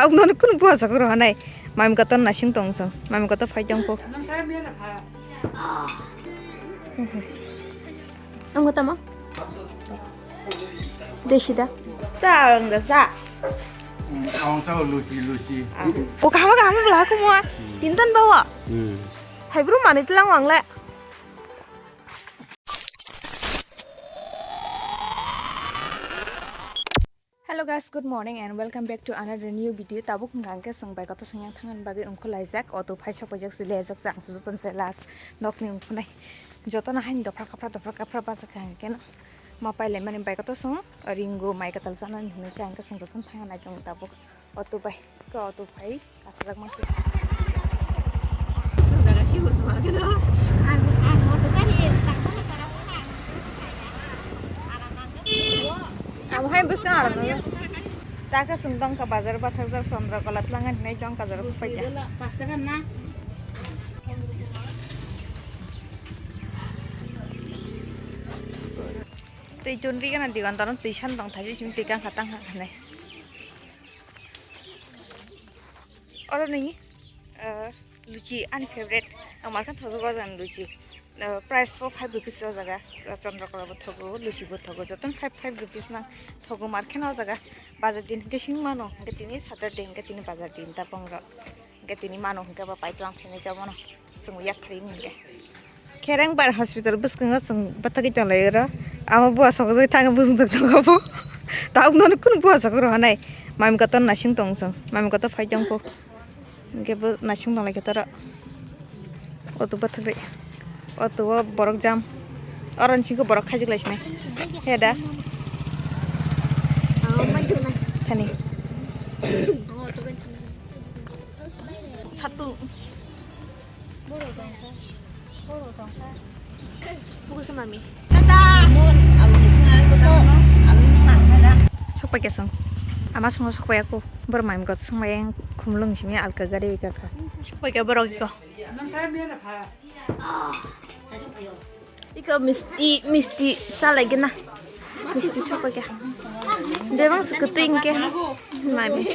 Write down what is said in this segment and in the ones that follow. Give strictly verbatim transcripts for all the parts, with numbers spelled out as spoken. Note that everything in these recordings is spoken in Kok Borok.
Tabuk nono kunu bua sakoro hanai. Mami kotor nasing tong song. Mami kotor phai tong kho. Ang kota mo? Deshida. Sa ang da sa. Ang sa luchi luchi. O kahama kahama bela aku mua. Tintan bawa. Hai bro mani telang wang le. Hello guys, good morning and welcome back to another new video. Tabuk hwnkha hwnkhe chwng bai kotor swngyang thangna bagwi ongkhorlaijak, auto phai sok paijak, chwli laijak, chwng jotono se last nokni ongkhornai. Jotono haino dophra kaphra dophra kaphra bachakha hwnkhe no ma pailaimani bai kotor chwng ringo mai kwtal chanani hwnwi khe hwnkhe chwng jotono thangna nai tongo tabuk. Auto bai, khe auto phai, kasijak mangsi. Ang, ang auto gari, takto na tara mo na. Amo hai bwskang aram na. Taka sung tong kha bazar bathakjak Chandrakala tlangan hinai tong kha jara supai kha. Pas taka na. Twi chun ri gana digon tong twi san tong thaji simi twi kang kha tang kha hinai. Oro ni, eh, luchi ani favorite. Ang mar khe thojak o jaga ni luchi. Eh, price bo five rupees o jaga. Eh, Chandrakala bo thogo, luchi bo thogo. Jotono five, five rupees nang thogo mar khe no o jaga. Bazar din hwnkhe simi mano. Hwnkhe tini Saturday hwnkhe tini bazar din ta bongro. Hwnkhe tini mano hwnkhe bo paitlang phainai ta bono. Chwng yak kharwi hwnkhe. Khereng bar hospital bwskango chwng bwthagwi tonglaio oro. Amo bua sokjagwi thangwi bujung tok tongo bo. Tabuk nono kunu bua sokro hanai. Mami kotor nasing tong chwng. Mami kotor phai tong kho. Hwnkhe bo nasing tonglaikha toro. Auto bwthagwi. Auto o borok jam. Oro ni singkhe borok khaijak lai sinai. He da. Thani. Satung. Buku sama mi. Tata. Sokpai kesong. Ama songo sokpai aku. Bor maim kot songbai yang khumlung simi alka gari wika kha. Sokpai ke borok iko. Iko misti, misti chalai gena. Misti sokpai ke. Demang seketi ingke. Mami.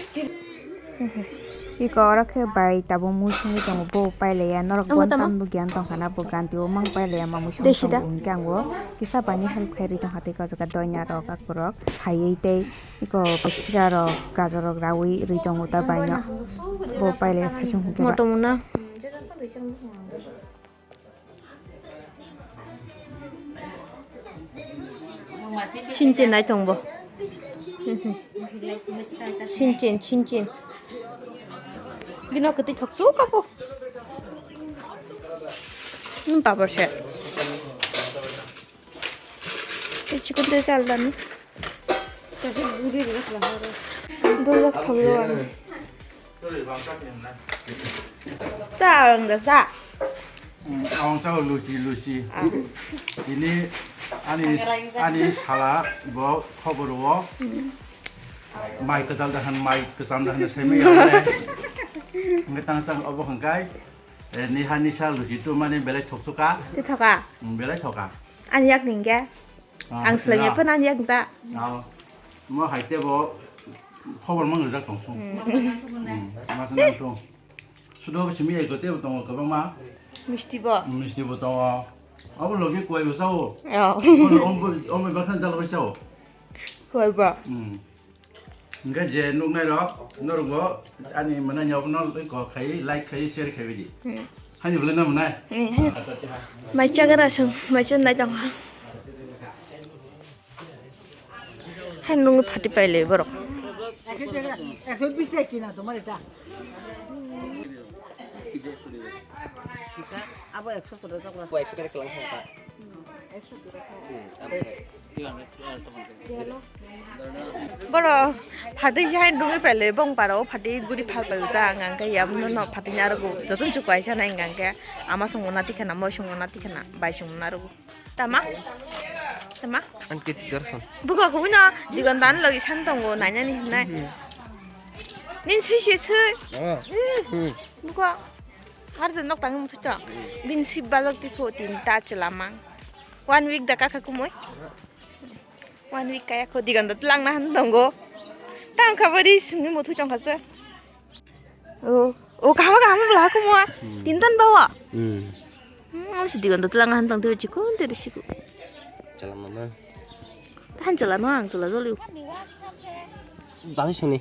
Iko oro khe bai tabuk mui songwi tongo, bo pailaiya norok. Ang bo tamo? Tam nukya wng tongkha na bo ganti o mang pailaiya ma mui songwi tongo hwnkhe ang o kisa bai ni help khairwi tongkha tei o jaga doina rok akurok saiwi tei iko khira rok gajor rok rawi rwi tongo ta bai no bo pailaiya saichung hwnkhe ba. Motom na. Chinchin nai tong bo. Chinchin, chinchin. Bino kwtwi thok su kapo. Hmm, papor se. Tei chikon tei chal dani. Dojak thogwi wani. Ta ang da sa. Ang sa luchi luchi. Ah. Ini ani ani sala bo khobor o. Mai kwtal da han mai kwcham da han semi ya. Ngetang sang obo hangkai. Ni hani sa luchi tu mani belai thok suka. Ti thoka. Belai thoka. Ani yak ningge. Ah, ang seleng ya. Ephan ang yak ta. Ah, mo hai te bo khobor mang jak tong sung. Hmm. Hmm, ma sung tong. Sudo simi ai ko te bo tong ko ma. Misti bo. Misti bo tong. Abo logi koi bo sao. Oh. Om bo om bo bakhan jalo sao. Koi ba. Hmm. Hingke je nuknai rok, norok bo ani mwnai ni obo no kok khai, like khai, share khai di. Hmm. Hani bole na mwnai? Hmm, hani. Mai chagra sung, mai chun nai tong ha. Hai nung phati paile borok. Ekso bis de kina tomar eta. Abo ekso kore tokla. Ekso kore kelang ha. Ekso kore. Hmm, abo. Boro phatwi hai nungwi paile bong parao phatwi guri phal pai ta ang ang khe yabuno no phatwi ni arogo joto chukwai sanai ang ang khe ama songmo na tikhana moi songmo na tikhana bai songmo na arogo tama tama. Ang khe thik dorson. Buka kubui no digon dan logi san tongo nainani hinai. Nin sui sui sui. Buka. Ar nok tangwi muthuk tong. Bini sip bajak tipho tinta chwla mang. One week da kakha kumui. One week kaya kho digon da twlang na han tongo. Tang kha bari sungni muthuk tong khasa. O, o, kaham, kaham bwla kumo. Hmm. Tintan bawa. Hmm. Hmm, am si Digon to tlang han tong teo chikon te siku. Chala mama. Han chala no ang chala joli. Dasi suni.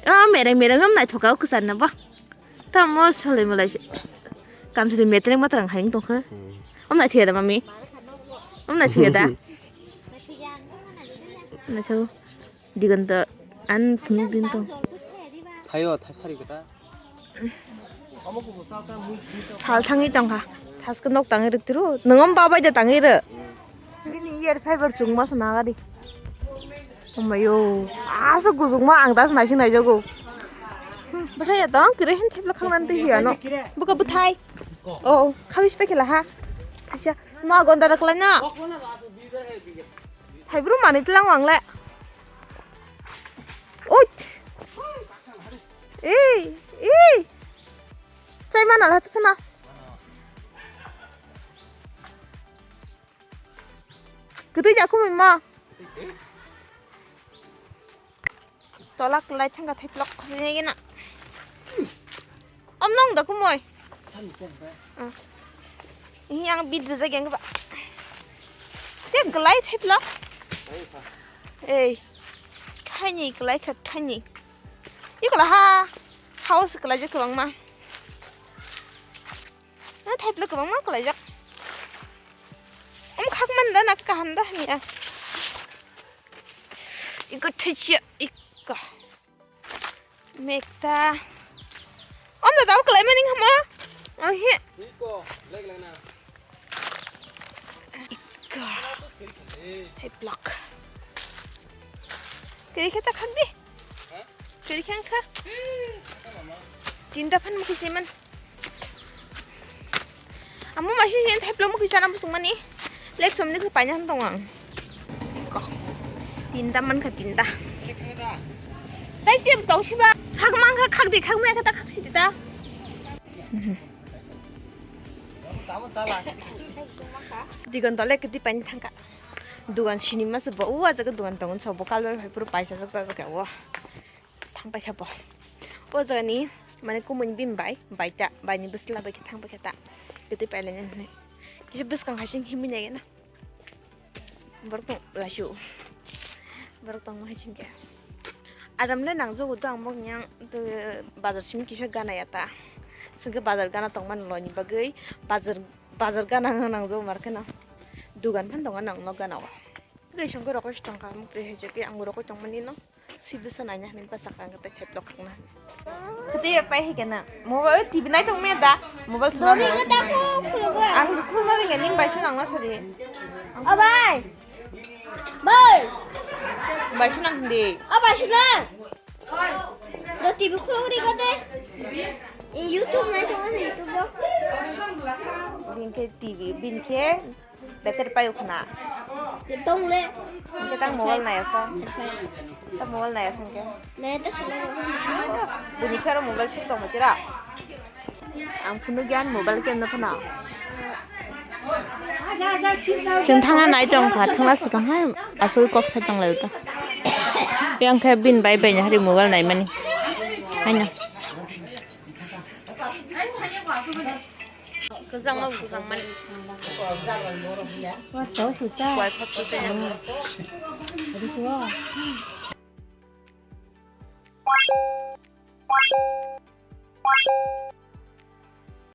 Ah, mereng mereng am nai thoka kusan na ba. Tamo solai malai se. Kam sini metreng matrang haing tongkha. Hmm. Om na thiya da mami. Om na thiya da. Na so. Digon to an phunuk din tong. Thayo, thai sari kata. Sal thangwi tongkha. Thaske nok tangwi rwk tiro. Nwng om babai da tangwi rw. Bini yer fiber chukma se nagari. Omayo, asa gujukma ang das naising naijago. Hmm, bwthai ya tong, kire hin thepla khangnan twi hiya no. Buka bwthai. Oh, khawi spe khela ha. Acha, ma gonda raklai na. Hai bro mani tlang wang le. Uit. Ei, ei. Chai mana la tuna. Kwtwi ja kumui ma. Tola kwlai thangkha thaiplok khosini gina. Om nong da kumui. Ini yang bid rejak yang ba. Te kwlai thaiplok. Ei. Thaini kwlai kha thaini. Ikola ha. House kwlai je kwbangma. Na thaiplok kwbangma kwlaijak. Om khakman da na kaham da hanya. Iko thichya iko. Mekta. Om da dal kwlai maning hamo. Oh he. Iko, leg leg na. Iko. Thaiplok. Kiri kita khak di. Kiri khang kha. Tinta phan mukhi siman. Amo masi yen theplo mukhi chana busung mani. Lek somni khe paina han tong ang. Ko. Tinta man kha tinta. Tai tiam tong siba. Khak mang kha khak di khak mai kha ta khak si ta. Digon dole kiti paina thangka. Dugan sinima se bo uwa jaga dugan tongon so bo kalbar hai puro paisa jak ta jaga wo. Thang paikha bo. O jagani mane kumui bini bai, bai ta, bai ni bwsla bai khe thang paikha ta. Kwtwi pailainani hinwi. Kisa bwskang hai sing himwi nai na. Borok tong lasu. Borok tong hai sing khe. Adam le nang jogo to ang bok yang to bazar simi kisa gana ya ta. Singke bazar gana tong man loni bagwi bazar, bazar gana nang jogo mar kheno. Dugan phan tongo nang nok gana o. Tei songke rokoi tongkha muk twi hai je ke ang rokoi tongmani no. Si bwsa naina hinwi bwsa kang tei thep lok khakna. Kwtwi ya pai hai kana. Mobile T V nai tong me da. Mobile thwna. Dori mo. Kata ko khulgo. Ang khulna ringa ning bai thwna angna sori. O bai. Bai. Bai thwna hindi. O bai thwna. Do T V khulgo ri kate. In YouTube nai tong YouTube bo. Bin ke T V bin ke. Better payo khna. Tong le. Hingke tang mobile nai asong. Tang mobile nai asong ke. Nai ta sala. Bini kharo mobile suk tong tira. Ang phunu gyan mobile kem na phana. Chwng thangna nai tong kha, thangna swkang hai asugwi kok sai tong lai ta. Yang khe bin bai bai hari mobile nai mani. Haino. Kwchangma kwchangmani. Wa to sita. Kuai phap tu tanya. Ri suwa.